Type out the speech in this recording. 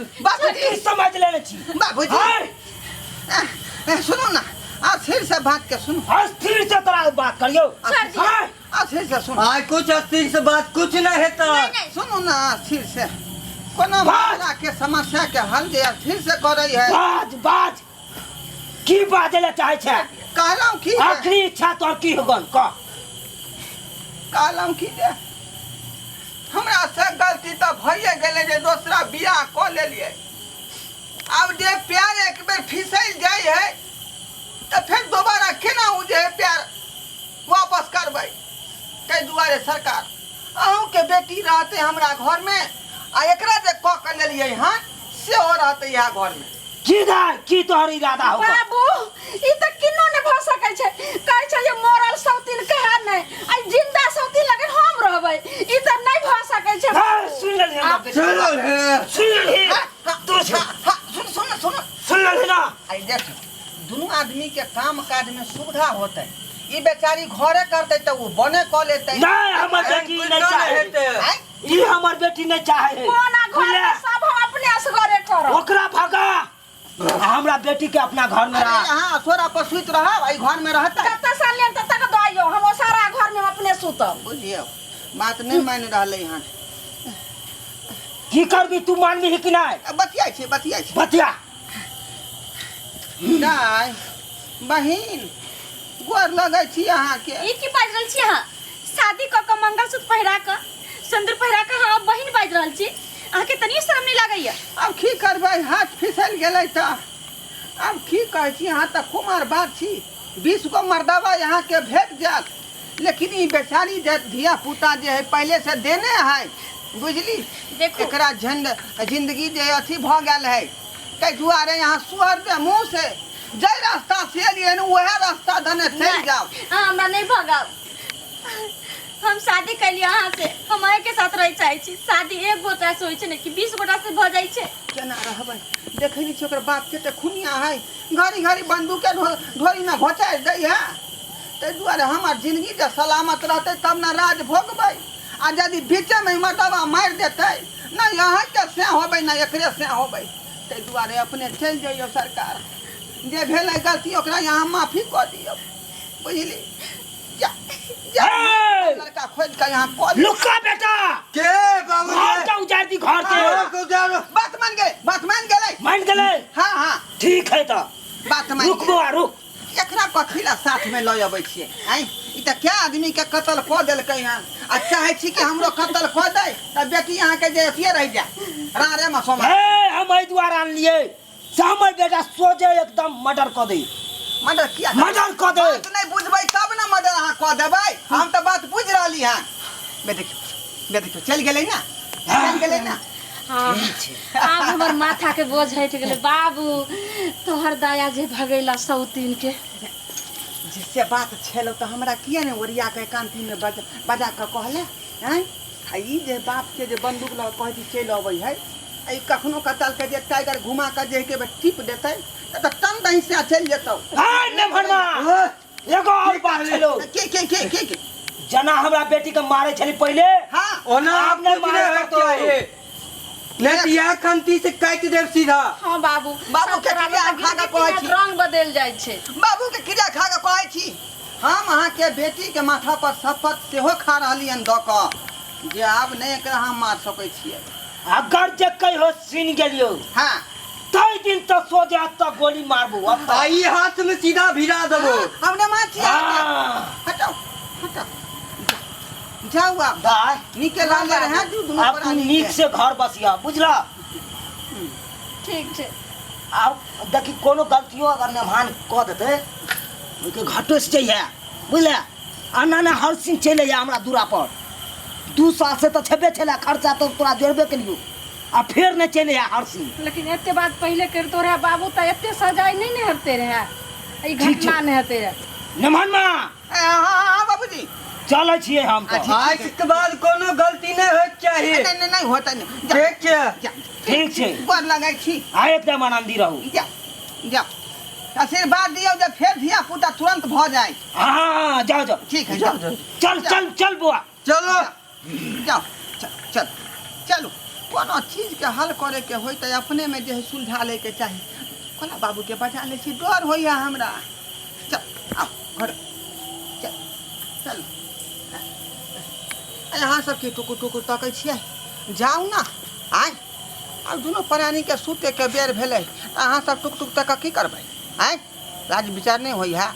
बाबूजी की समझ लेने छी बाबूजी आय, सुनू ना आ फिर से बात के सुनू अस्थिर से तोरा बात करियो सर जी। आय, आ फिर से सुनू आइ कुछ अस्थिर से बात कुछ नहीं हेतै नहीं नहीं सुनू ना फिर से कोनो बात। मामला के समस्या के हल जे फिर से करै है बाज बाज की बाजै लए चाहै छै कहलहुँ की जे- आखिरी इच्छा तोहर की होगन कह कहलहुँ की जे हमरा से गलती तऽ भइए गेलै जे दोसरा बियाह कऽ लेलियै आब जे प्यार एक बेर फिसलि जाइ है तऽ फेर दोबारा केना ओ जे है प्यार वापस करबै ताहि दुआरे सरकार अहूँके बेटी रहतै हमरा घरमे आ एकरा जे कऽ के लेलियै हँ सेहो रहतै इएह घरमे की दाय की तोहर इरादा हो बाबू ई त किन्नो ने भ सकै छै कहै छै जे मरल सौतीन कहा नहि आ जिंदा सौतीन लगे हम रहबै ई त नहि भ सकै छै बाबू। सुन लेलही हमरा बेटी चलो हे सुन लेलही तू हाँ, हाँ, सुन सुन सुन सुन लेलही ना आई देख दुनू आदमी के काम काज में सुविधा होतै ई बेचारी घरे करतै तऽ ओ बने कऽ लेतै नहीं हमर बेटी कुछ नहीं नहीं चाहे हेतै आँय? ई हमर बेटी नहीं चाहे है कोना घर बुझले? में सब हम अपने असगरे करब ओकरा भगा आ हमरा बेटी के अपना घर में अरे रख यहाँ असोरा पर सुति रहब एहि घर में रहतै कत्ता साल लेन तक दइयो हम ओ सारा घर में हम अपने सुतब बुझियौ बात नहि मानि रहलै हन की करबी तू मानबी कि नहीं बतियाइ छी बतियाइ छी बतिया दाइ बहिन गोर लगै छी अहाँके ई की बाजि रहल छी अहाँ शादी कऽ कऽ मंगलसूत्र पहिरा कऽ सिन्दूर पहिरा कऽ अहाँ बहिन बाजि रहल छी अहाँके तनियो शरम नहि लागैया आब की करबै हाथ फिसलि गेलै तऽ आब की कहै छी अहाँ तऽ कुमार बात छी 20 गो मर्दबा अहाँके भेट जायत लेकिन ई बेचारी जे धिया पुता जे है पहिले से देने है बुझली देखू। एकरा झंड जिंदगी जे अथी भऽ गेल है ताहि दुआरे यहाँ सुहर दे मुँह से जाहि रास्ता से एलियै हन उएह रास्ता धने चलि जाउ अहाँ हमरा नहि भगाउ हम शादी कैलियै अहाँ से हम अहाँके साथ रहै चाहै छी शादी एक गोटा से होइ छै ने कि 20 गोटा से भऽ जाइ छै केना रहबै देखै नहि छियै ओकर बाप कते खुनिया है घड़ी घड़ी बंदूके ढोरीमे घोचारि दै है ताहि दुआरे हमर जिंदगी जे सलामत रहतै तब ने राज भोगबै आ यदि बीचेमे मर्दबा मारि देतै नहि अहाँके से होबै नहि एकरे से होबै ताहि दुआरे अपने चलि जइयौ सरकार जे भेलै गलती ओकरा यहाँ माफी कऽ दियौ बुझली जा जा हे! लड़का खोजि कऽ यहाँ कऽ दियौ। लुक्का बेटा के बाबूजी घर के उजाड़ दी घर के घर के उजाड़ो। बात मान गेलै बात मान गेलै मान गेलै हाँ हाँ ठीक है तऽ बात मान रुक गेलै बौआ रुक एकरा कथी ला साथ में लऽ अबै छियै आँय ई तऽ क्या आदमी के कत्ल कऽ देलकै हन आ चाहै छी कि हमरो कत्ल कऽ दै तऽ बेटी अहाँके जे अथिए रहि जाय रारे मे सोमा हे हम एहि दुआरे आनलियै से हमर बेटा सोझे एकदम मर्डर कऽ दै मर्डर किया मर्डर कऽ दे। बात नहि बुझबै तब ने मर्डर अहाँ कऽ देबै हम तऽ बात बुझि रहली हन बे देखियौ बे देखियौ चलि गेलै ने चलि गेलै ने हाँ, आब हमर माथा के बोझ हटि गेलै बाबू तोहर दया जे भगैला सौतीन के जिससे बात छेलो तऽ हमरा किया ने ओरिया के एकांती में बजा बजा कऽ कहले आँय आ ई जे बाप के जे बंदूक लऽ कऽ कहै छी चलि अबै है आ ई कखनो कताल के जे टाइगर घुमा कऽ जे के टिप देतै तऽ टन दही से चलि जेतौ आय ने भनमा एगो और बात छलो के के के के के जना हमरा बेटी के मारे छली पहिले हाँ ओना आब नहि कुछ नहीं मारे होके करतौ। चाही नहीं तो यह खंती से काट देव सीधा हाँ बाबू बाबू के सब क्रिया तोरा खा के कहै छी। रंग बदल जाइ छै बाबू के क्रिया खा के कहै छी हम अहाँके बेटी के माथा पर शपथ सेहो खा रहली हन दऽ कऽ जे आब नहि एकरा हम मार सकै छियै अगर जे कहियो सुनि गेलियो हाँ ताहि दिन तऽ सोझे एतऽ गोली मारबू एतऽ आ ई हाथ में सीधा भिड़ा देबो हम नहि मारै छी अहाँके। हाँ। हटाउ हटाउ जाउ आब दाय नीके लागल रहै दू दुनू आब तू प्राणी नीक के। से घर बसिया बुझला ठीक छै आब देखी कोनो गलतियो अगर नेमान कऽ देतै ओहिके घटो से जइहे बुझले आना ना हर सिंह चलि अइहे हमरा दूरा पर 2 साल से तऽ छेबे छलै खर्चा तऽ तोरा जोड़बे केलियौ आ फेर नहि चलि अइहे हर सिंह लेकिन एते बात पहिले करितो रहे बाबू तऽ एते सजाय नहि ने हेते रहे ई ठीक छै। घटना नहि हेते रहे नेमान माँ ए, हाँ हाँ हाँ बाबूजी चलै छियै हम तऽ आज के बाद कोनो गलती नहीं होके चाही नहि नहि नहि होतै नहि जा ठीक छै जा ठीक छै गोर लगै छी आ एकदम आनन्दी रहू जा जा आशीर्वाद दियौ जे फेर धिया पुता तुरंत भऽ जाय हाँ हाँ जाओ जाओ ठीक है जाओ चल चल चल बुआ चलो जाओ चल चल चलू कोनो चीजके हल करैके होइ तऽ अपनेमे जे हइ सुलझा लैके चाही। कोना बाबूके बजा लै छी, डर होइए हमरा। चल आउ घर, चल चल। अहाँ सब की टुकुर टुकुर तकै छियै? जाउ ने। आँय, आब दुनू प्राणीके सुतैके बेर भेलै तऽ अहाँ सब टुक टुक तक की करबै? आँय, राज विचार नहि होइए?